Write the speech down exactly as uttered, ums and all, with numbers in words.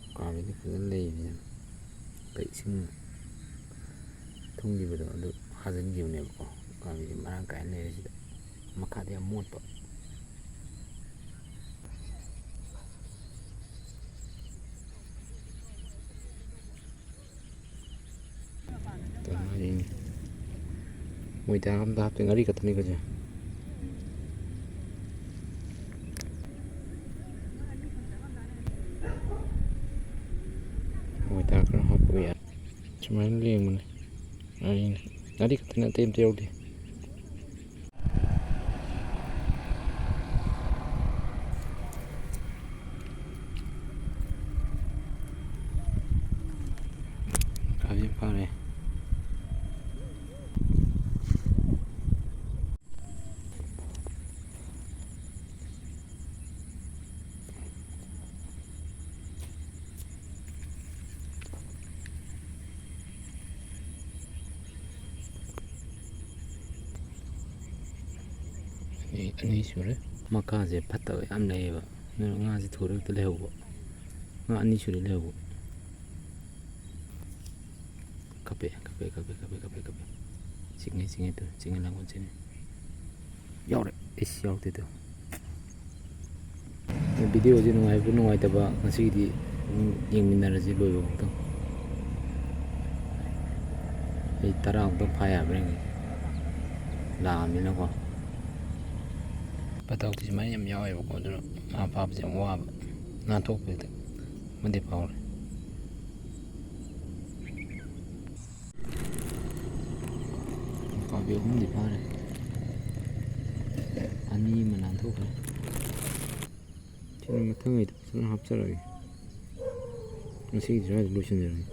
ꯎꯀꯥꯕꯤꯗꯤ ꯐꯖꯅ ꯂꯩꯕꯅꯦ꯫ ꯑꯩꯈꯣꯏ ꯏꯁꯤꯡ ꯊꯨꯝꯈꯤꯕꯗꯣ ꯑꯗꯨ ꯍꯥꯖꯤꯟꯈꯤꯕꯅꯦꯕꯀꯣ꯫ ꯎꯀꯥꯕꯤꯗꯤ ꯃꯔꯥꯡ ꯀꯥꯏꯅ ꯂꯩꯔꯦ ꯁꯤꯗ꯫ ꯃꯈꯥꯗꯤ ꯌꯥꯝ ꯃꯣꯠꯄ꯫ ꯉꯥꯔꯤꯅꯤ꯫ ꯃꯣꯏꯗꯥ ꯑꯝꯗ ꯍꯥꯞꯇꯦ, ꯉꯥꯔꯤ ꯈꯛꯇꯅꯤ ꯀꯣ ꯁꯦ꯫ ꯃꯣꯏꯗꯥ ꯈꯔ ꯍꯥꯞꯄ ꯌꯥꯏ꯫ ꯁꯨꯃꯥꯏꯅ ꯂꯦꯡꯕꯅꯦ ꯉꯥꯔꯤꯅ꯫ ꯉꯥꯔꯤ ꯈꯛꯇꯅꯦ, ꯑꯇꯩ ꯑꯝꯇ ꯌꯥꯎꯗꯦ꯫ ꯎꯀꯥꯕꯤ ꯐꯥꯔꯦ꯫ ꯑꯅꯤ, ꯑꯅꯤ ꯁꯨꯔꯦ꯫ ꯃꯀꯥꯁꯦ ꯐꯠꯇꯕ ꯌꯥꯝ ꯂꯩꯌꯦꯕ꯫ ꯑꯗꯨꯅ ꯉꯥꯁꯦ ꯊꯨꯔ ꯍꯦꯛꯇ ꯂꯩꯍꯧꯕ꯫ ꯉꯥ ꯑꯅꯤ ꯁꯨꯔꯦ ꯂꯩꯍꯧꯕ꯫ ꯀꯞꯄꯦ, ꯀꯞꯄꯦ, ꯀꯞꯄꯦ, ꯀꯞꯄꯦ, ꯀꯞꯄꯦ, ꯀꯞꯄꯦ꯫ ꯆꯤꯡꯉꯦ, ꯆꯤꯡꯉꯦ ꯇꯨ, ꯆꯤꯡꯉꯦ, ꯂꯥꯡꯒꯣꯜ ꯆꯦꯟꯅꯦ꯫ ꯌꯥꯎꯔꯦ꯫ ꯏꯁ, ꯌꯥꯎꯗꯦ ꯇꯨ꯫ ꯚꯤꯗꯤꯑꯣꯁꯦ ꯅꯨꯡꯉꯥꯏꯕ ꯅꯨꯡꯉꯥꯏꯇꯕ ꯉꯁꯤꯒꯤꯗꯤ ꯑꯗꯨꯝ ꯌꯦꯡꯃꯤꯟꯅꯔꯁꯤ ꯂꯣꯏꯕ ꯈꯛꯇꯪ꯫ ꯑꯩ ꯇꯔꯥꯃꯨꯛꯇꯪ ꯐꯥ ꯌꯥꯕ꯭ꯔꯥ ꯌꯦꯡꯒꯦ꯫ ꯂꯥꯛꯑꯕꯅꯤꯅꯀꯣ꯫ ꯄꯇꯧꯗꯤ ꯁꯨꯃꯥꯏꯅ ꯌꯥꯝ ꯌꯥꯎꯋꯦꯕꯀꯣ, ꯑꯗꯨꯅ ꯉꯥ ꯐꯥꯕꯁꯦ ꯌꯥꯝ ꯋꯥꯕ꯫ ꯅꯥꯟꯊꯣꯛꯄꯗ ꯑꯃꯗꯤ ꯐꯥꯍꯧꯔꯦ꯫ ꯎꯀꯥꯕꯤ ꯑꯍꯨꯝꯗꯤ ꯐꯥꯔꯦ꯫ ꯑꯅꯤ ꯑꯃ ꯅꯥꯟꯊꯣꯛꯈ꯭ꯔꯦ꯫ ꯁꯤꯅ ꯃꯊꯪꯒꯤꯗ ꯐꯖꯅ ꯍꯥꯞꯆꯔꯒꯦ꯫ ꯉꯁꯤꯒꯤꯗꯤ ꯁ꯭ꯋꯥꯏꯗ ꯂꯣꯏꯁꯤꯟꯖꯔꯒꯦ꯫